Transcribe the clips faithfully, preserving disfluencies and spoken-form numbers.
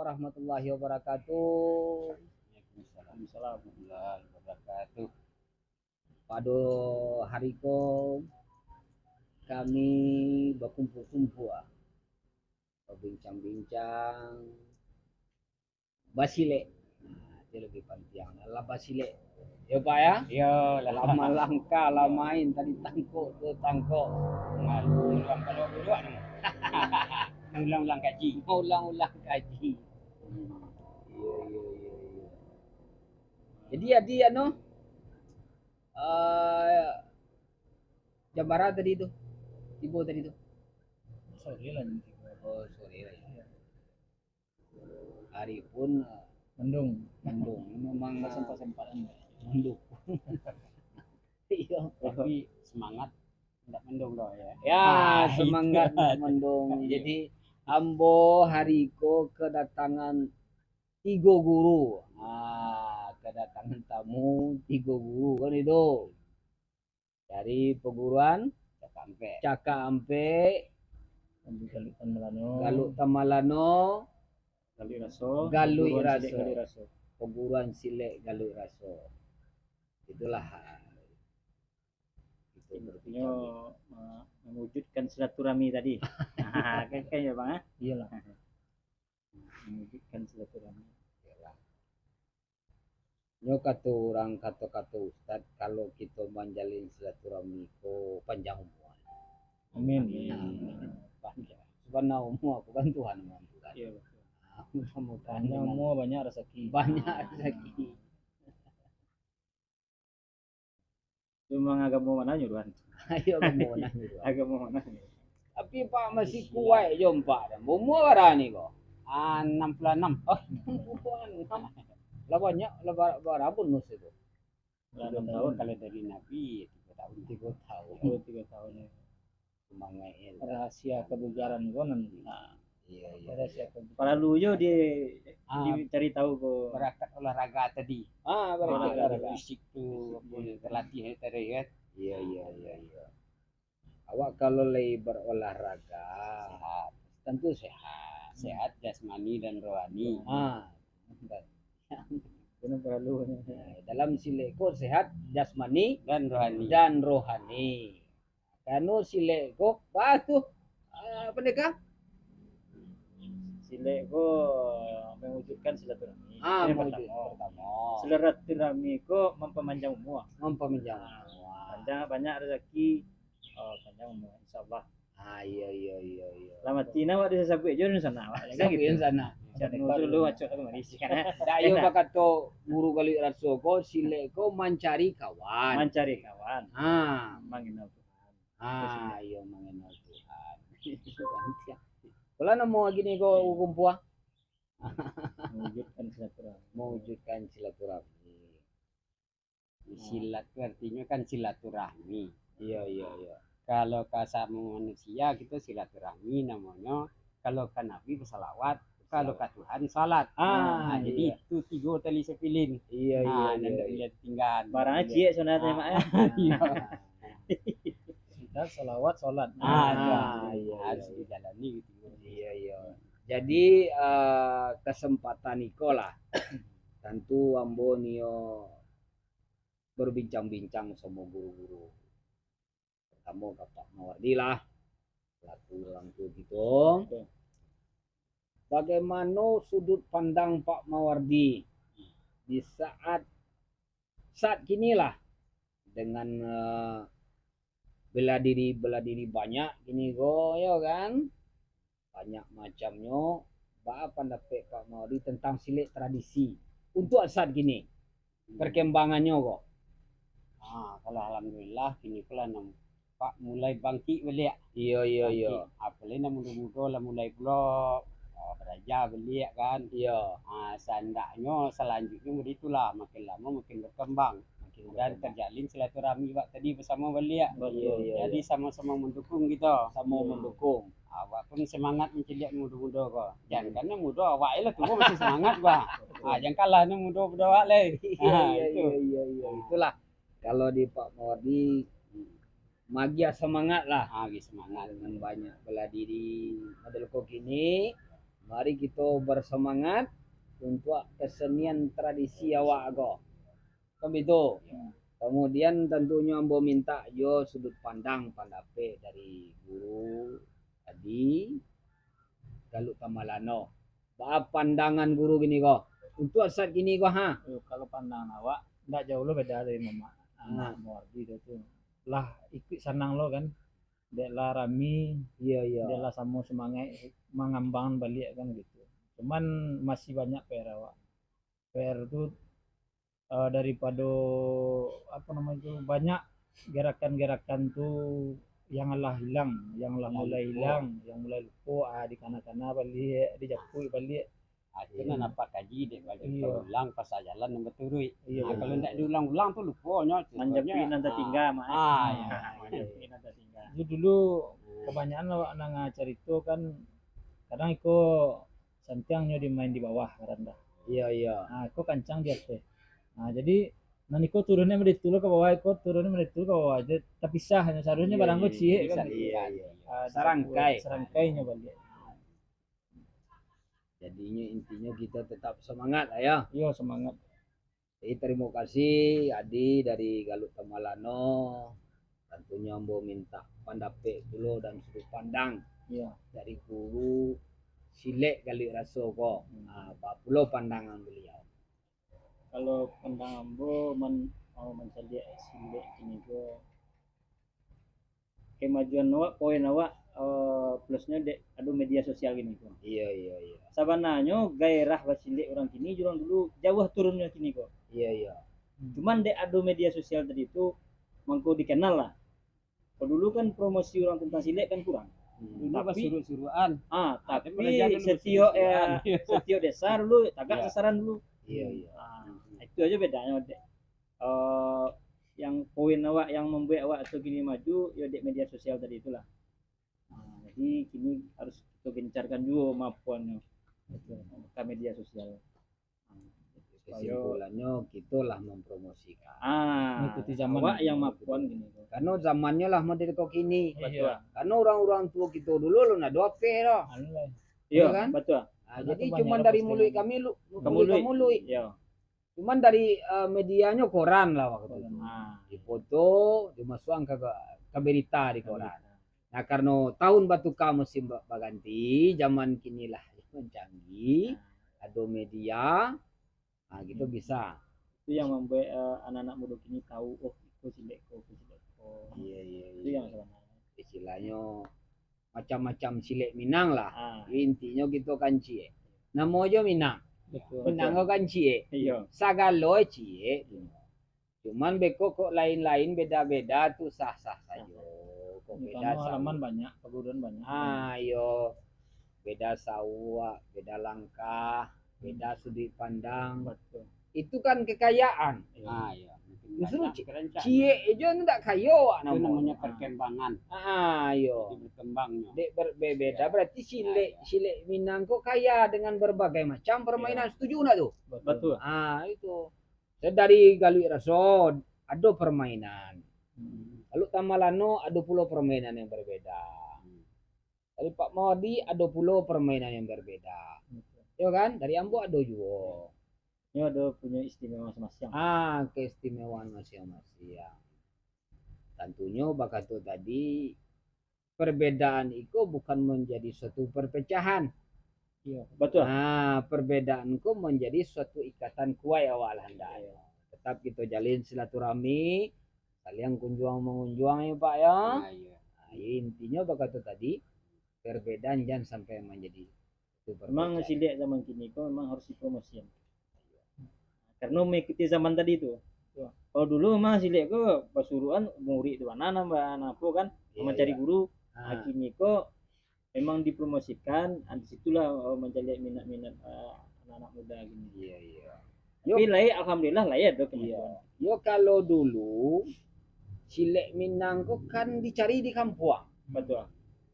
Warahmatullahi wabarakatuh. Waalaikumsalam warahmatullahi wabarakatuh. Pado hari ko kami bakumpua-kumpua, babincang-bincang, basilek. Nah, itu labiah pantiang. Lah basilek. Yo, Pak, yo? Yo, lah. Lah malangkah, lah main, tadi tangkok tu tangkok. Nah, ulang kalau dulu, anu. Ulang-ulang kaji. Ulang-ulang kaji. Iyo, iyo, iyo, iyo. Jadi, Adi, anu, eh, jam bara tadi tu? Tibo tadi tu? Sore lah, jam tigo. Oh, sore lah, yo. Hari pun, eh, mendung. Mendung. Memang, eh, sempat-sempat mendung. Iyo. Tapi semangat ndak mendung doh, yo. Yo, ah, semangat itu. Ndak mendung. Iyo. Jadi, ambo hari ko kedatangan tigo guru. Ah, kedatangan tamu tigo guru, kan itu. Dari perguruan Cakak Ampek. Cakak Ampek. Galuik Tamalano. Galuik Tamalano. Galuik Raso. Galuik Raso. Perguruan Silek Galuik Raso. Itulah. Itu intinya, berbincang. Me-, mewujudkan silaturahmi tadi. Kan, kan yo, Bang, eh? Iyolah. Mewujudkan silaturahmi. Iyolah. Nyo kato urang, kato-kato ustad, kalau kito manjalin silaturahmi ko panjang umua. Amin. Amin. Panjang. Sabana umua ko kan Tuhan nan manantukan. Iyo, betul. Ah, mudah-mudahan panjang umua, banyak rasaki. Banyak rasaki. Memang agamo mananyo, Tuan? Ayo, agamo mananyo, Tuan? Agamo mananyo? Tapi Pak masih kuaik jo, Pak. Baumua bara ni ko? Ah, anam puluah anam. Oh, anam puluah anam. Lah banyak, lah ba-, bara bonus itu? Lah anam tahun. Kalau dari Nabi, tigo tahun. Tigo tahun. Oh, tigo tahun, yo. Semangat, yo. Rahasia kebugaran ko nan. Nah. Iyo, iyo, iyo. Paralu jo di, ah, dicari tahu ko. Barakat olahraga tadi. Ah, barakat olahraga. Olahraga fisik tu, fisik, apo, iyo, terlatih tadi, kan? Iyo, iyo, iyo, iyo. Awak kalau lai berolahraga, sehat. Tentu sehat. Hmm. Sehat jasmani dan rohani. Ah. Itu nan paralu. Nah, dalam silek ko sehat jasmani dan rohani. Dan rohani. Karano silek ko, bah tu, ah, pandeka? Silek ko mewujudkan silaturahmi. Ah, yang mewujud-, pertama. Pertama. Silaturahmi ko mampamanjang umua. Mampamanjang umua. Ah, panjang, banyak rasaki, oh, panjang umua, insyaallah. Ah, iyo, iyo, iyo, iyo. Lah mati nah, awak disabuik jo di sana, awak. Kan gitu. Sabuik di sana. Macam tu dulu, acok lah kemari. Ndak, iyo, bakato guru Galuik Raso ko, silek ko mancari kawan. Mancari kawan. Ah. Mangenal. Ah, iyo, mangenal Tuhan. Kalau namo gini ko, Kumpua? Mewujudkan silaturahmi. Mewujudkan silaturahmi. Silat tu artinyo kan silaturahmi. Iyo, iyo, iyo. Kalau ka samo manusia, kito silaturahmi namonyo. Kalau ka Nabi, basalawat. Kalau ka Tuhan, salat. Ah, nah, jadi iyo. Itu tigo tali sapilin. Iyo, iyo, ah, iyo, nan iyo. Ndak boleh tinggal. Barang iyo. Ciek sunatnyo, ah, Mak, eh? Iyo. Silat, salawat, salat. Ah, nah, iyo, harus iyo. Dijalani gitu. Iyo, iyo. Jadi, eh, kesempatan iko lah. Tantu ambo nio berbincang-bincang samo guru-guru. Pertamo ka Pak Mawardi lah, selaku urang tuo kito. Oke. Bagaimana sudut pandang Pak Mawardi di saat, saat kini lah, dengan, eh, bela diri, bela diri banyak kini ko, yo kan? Banyak macamnyo. Baa pandapek Pak Mawardi tentang silek tradisi untuk saat kini, hmm, perkembangannyo ko? Ah, kalau alhamdulillah, kini ko lah nampak mulai bangkik baliak. Iyo, iyo, iyo. Bangkik. Apalagi nan mudo-mudo lah mulai pulo, ah, baraja baliak kan. Iyo. Ah, saandaknyo salanjutnyo bagitulah, makin lamo makin berkembang. Dan terjalin silaturahmi awak tadi bersama baliak. Betul. Jadi, iya, iya, sama-sama mendukung kita. Sama mendukung. Awak pun semangat menciliak mudo-mudo ko. Jangan karena mudo awak lah tuo masih semangat, bah. Betul. Ah, jangan kalah ni mudo-mudo awak lai. Iya, ah, iya, itu. Iya, iya, iya. Itulah. Kalau di Pak Mawardi, magiah semangat lah. Ah, magiah semangat. Dengan banyak bela diri. Model ko kini, Mari kito bersemangat untuak kesenian tradisi awak ko. Kan bitu? Kemudian tantunyo ambo mintak juo sudut pandang, pandapek dari guru tadi, Galuh Tamalano. Baa pandangan guru kini ko? Untuak saat kini ko, ha? Yo, kalau pandangan awak, ndak jauh lo beda dari mamak, anak Muwardi tu. Lah ikuik sanang lo kan. Dek lah rami, Iyo, iyo. dek lah samo semangat mangambang baliak kan gitu. Cuman masih banyak P R awak. P R tu, eh, daripado, apo namo itu, banyak gerakan-gerakan tu yang alah hilang, yang lah Yang mulai lupo. hilang, yang mulai lupo, ah, dikana-kana baliak, dijapuik baliak. Ah, itu Iyo. nan apak kaji dek baliak Iyo. ulang pasal jalan nan baturuik. Iyo. Ah, kalau ndak diulang-ulang tu luponyo ceritonyo. Manjapuik nan tatingga, Ah. Mak, eh. Ah, iyo. Manjapuik nan tatingga. Dulu-dulu Hmm. kebanyakan awak nan carito kan, kadang iko santiangnyo dimain di bawah, kadang dah. Iyo, iyo. Ah, iko kancang di ateh. Ah, jadi, nan iko turunnyo dari tu lo ka bawah, iko turunnyo dari tu ka bawah, jadi tapisah, saharusnyo Iyo, barang ko iyo, ciek kan. Iyo, iyo. Ah, Sarangkai. sarangkainyo baliak. Jadinyo intinyo kito tetap semangat lah yo. Iyo, semangat. Jadi, tarimo kasih Adi dari Galuh Tamalano. Tantunyo ambo mintak pandapek pulo dan sudut pandang Iyo. dari guru silek Galuh Raso ko. Hmm. Ah, apo pulo pandangan beliau? Kalau pandangan ambo man-, oh, mancaliak silek kini ko, kemajuan awak, poin awak, eh, plusnyo dek ado media sosial kini ko. Iyo, iyo, iyo. Sabananyo gairah basilek urang kini jo urang dulu jauah turunnyo kini ko. Iyo, iyo. Cuman dek ado media sosial tadi tu, mangko dikenal lah. Kalau dulu kan promosi urang tentang silek kan kurang. Hmm. Dulu Tapi basuruik-suruikan. Ah, Ah, tapi tapi baraja dulu setiok, basuruik-suruikan. eh, setiok desa dulu tagak Iyo. sasaran dulu. Iyo, iyo. Ah, itu aja bedanyo dek. Eh, yang poin awak, yang mambuek awak tu kini maju, yo dek media sosial tadi itulah. Ah, jadi kini harus kito gencarkan juo kemampuannyo. Itu, ka media sosial. Kesimpulannyo, kito lah mempromosikan. Ah, Mengikuti zaman. Awak yang makuan gini tu. Karena zamannyo lah model kok kini. Iya. Betul. Karena orang-orang tua kito dulu alun ado H P doh. Anu lah. Iya, kan? Betul. Ah, jadi cuman dari mulut kami lu, Ke mulut ke mulut. Mulut. Iya. Cuman dari, eh, medianyo koran lah waktu itu. Koran. Ah. Dipoto, dimasukkan ke, ke, ke berita di koran. Berita. Nah, karena tahun batuka musim ba-, baganti, zaman kini lah zaman canggih, Nah. ado media, ah, gitu Hmm. bisa. Itu yang membuat, eh, anak-anak muda kini tahu, "Oh, iko silek ko, iko silek ko." Iya, iya, Itu iya. yang sebenarnya. Istilahnya macam-macam silek Minang lah. Ah. Intinya gitu kan ciek. Namo aja Minang. Betul. Minang Betul. ko kan ciek. Iya. Sagalo ciek. Cuman beko kok lain-lain beda-beda tu sah-sah sajo. Kok beda Utama halaman sawo. Banyak, paguruan banyak. Ah, iyo. Beda sawah, beda langkah, beda sudut pandang. Betul. Itu kan kekayaan. Iya. Ah, iyo. Justru Banyak ci-, kerencana. ciek aja ndak kayo awak Itu namo. namanya Ah. perkembangan. Ah, iyo. Jadi berkembangnya. Dek ber-, bebeda Iya. berarti silek, Iya, iya. silek Minang kok kaya dengan berbagai macam permainan. Iya. Setuju ndak tu? Betul. Betul. Ah, itu. Dari Galuik Raso ado permainan. Hmm. Galuik Tamalano ado pulo permainan yang berbeda. Hmm. Dari Pak Mawardi ado pulo permainan yang berbeda. Betul. Yo kan? Dari ambo ado juo. Nyo ado punyo istimewa masing-masing. Ah, keistimewaan masing-masing. Tantunyo bakato tadi, perbedaan iko bukan menjadi suatu perpecahan. Iya, betul. Nah, perbedaan ko menjadi suatu ikatan kuat awak lah ndak. Iya. Tetap kito jalin silaturahmi, saling kunjuang mengunjuang ya, Pak, ya. Nah, iya. Nah, intinya bakato tadi, perbedaan jangan sampai menjadi suatu Memang perpecahan. Silek zaman kini ko memang harus dipromosikan. Karena mengikuti zaman tadi tu. Betul. Kalau dulu mah silek ko basuruikan murid tu bana nambah apo kan, Iya, mencari iya. guru. Ah. Nah, kini ko memang dipromosikan, ah, di situlah, eh, mencari minat-minat, eh, anak-anak muda gini. Iya, iya. Tapi Yo. lai, alhamdulillah, lai ado Iya. kemajuan. Yo, kalau dulu silek Minang ko kan dicari di kampuang. Betul.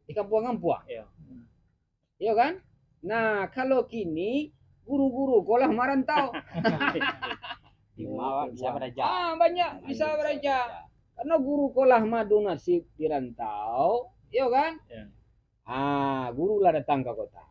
Di kampuang-kampuang. Iya. Iyo kan? Nah, kalau kini guru-guru ko lah marantau. Di ma bisa baraja. Ah, banyak Banyak bisa bisa baraja. baraja. Karena guru ko lah madu nasib di rantau, iyo kan? Iya. Ah, guru lah datang ke kota.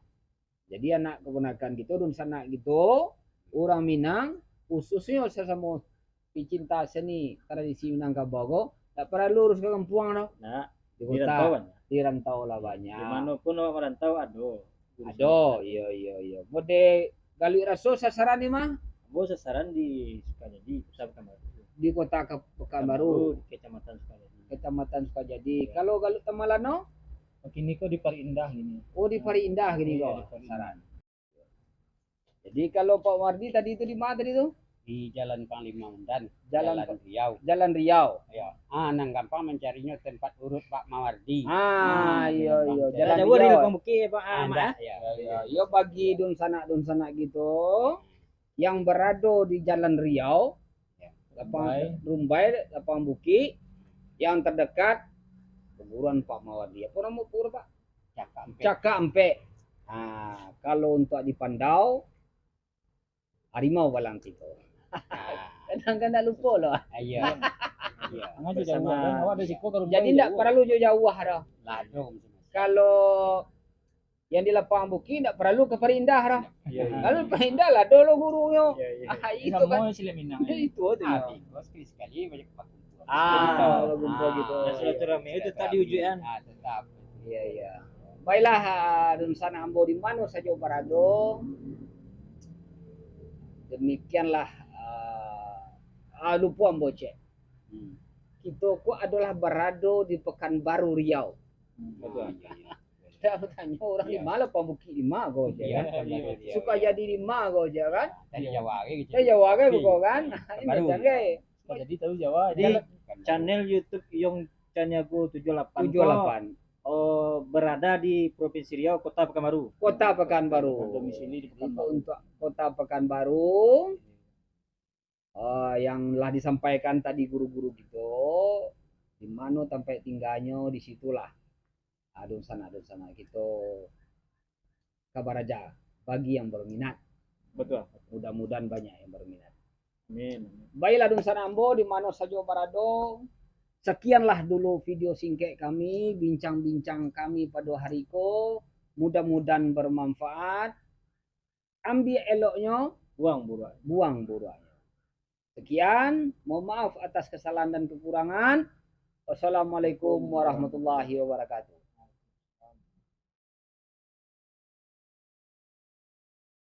Jadi anak kaponakan kito, dunsanak kito, urang Minang, khususnyo sasamo picinta seni tradisi Minangkabau ko, dak paralu urus ka kampuang doh. Nah, di kota, di rantau lah banyak. Di mano pun awak marantau, ado. Ado, iyo, iyo, iyo. Mode Galuik Raso sasaran di ma? Ambo sasaran di Sukajadi, Kota Pekanbaru. Di Kota Ke-, Pekanbaru. Pekanbaru, di Kecamatan Sukajadi. Kecamatan Sukajadi. Iyo. Kalau Galuik Tamalano? Kini ko di Pari Indah kini. Oh, di Pari Indah kini ko sasaran. Jadi, kalau Pak Wardi tadi tu di ma tadi tu? Di Jalan Panglima Undan, Jalan Jalan Pa-, Riau. Jalan Riau. Ya. Ah, nan gampang mancarinyo tempat urut Pak Mawardi. Ah, iyo, iyo. Jalan Riau. Dak jauah dari Lapang Bukik, Pak, ah, Mak, ah? Ya. Iyo, iyo. Iyo, bagi dunsanak-dunsanak kito yang barado di Jalan Riau, ya, Lapang Rumbai, Lapang Bukik, yang terdekat perguruan Pak Mawardi. Apa nama pura, Pak? Cakak Ampek. Cakak Ampek. Ha, kalau untuak di Pandau, Harimau Balang Tigo. Ha. Kadang kan nak lupo lo. Ah, iya. Iya. Jangan jauah, kan? Awak dari siko ka Rumbai. Jadi ndak paralu jauah-jauah dah. Lah, ado. Kalau yang di Lapang Bukik ndak paralu ka Pari Indah dah. Iya, iya. Kalau Pari Indah lah ado lo gurunyo. Iya, iya. Ah, itu kan. Samo Silek Minang. Itu tu. Ah, bikos sekali-sekali banyak bakumpul. Ah, bakumpul gitu. Silaturahmi itu tak diwujudkan. Ah, tetap. Iya, iya. Baiklah, ah, dunsanak ambo di mano sajo barado. Demikianlah, ah, ah, lupo ambo cek. Hmm. Kito ko adolah barado di Pekanbaru Riau. Hmm. Betul. Ah, iya, iya. Dak batanyo urang di ma, Lapang Bukik di ma ko je, kan? Iya, iya, iya. Sukajadi di ma ko je, kan? Dari Jawa ke, dari Jawa ke, kan? Ini Pekanbaru. Macam ke? Jadi tahu Jawa. Di channel YouTube Yong Caniago tujuh lapan. Tujuh lapan. Oh, berada di Provinsi Riau, Kota Pekanbaru. Kota Pekanbaru. Domisili di Pekanbaru. Itu untuk Kota Pekanbaru. Ah, yang lah disampaikan tadi guru-guru kito, di mano tampek tingganyo, di situlah, ah, dunsanak-dunsanak kito ka baraja bagi yang berminat. Betul. Mudah-mudahan banyak yang berminat. Amin. Baiklah, dunsanak ambo, di mano sajo barado, sekianlah dulu video singkek kami, bincang-bincang kami pado hari ko. Mudah-mudahan bermanfaat. Ambiak eloknyo, buang buruaknyo. Buang buruaknyo. Sekian, mohon maaf atas kesalahan dan kekurangan. Wassalamualaikum warahmatullahi wabarakatuh.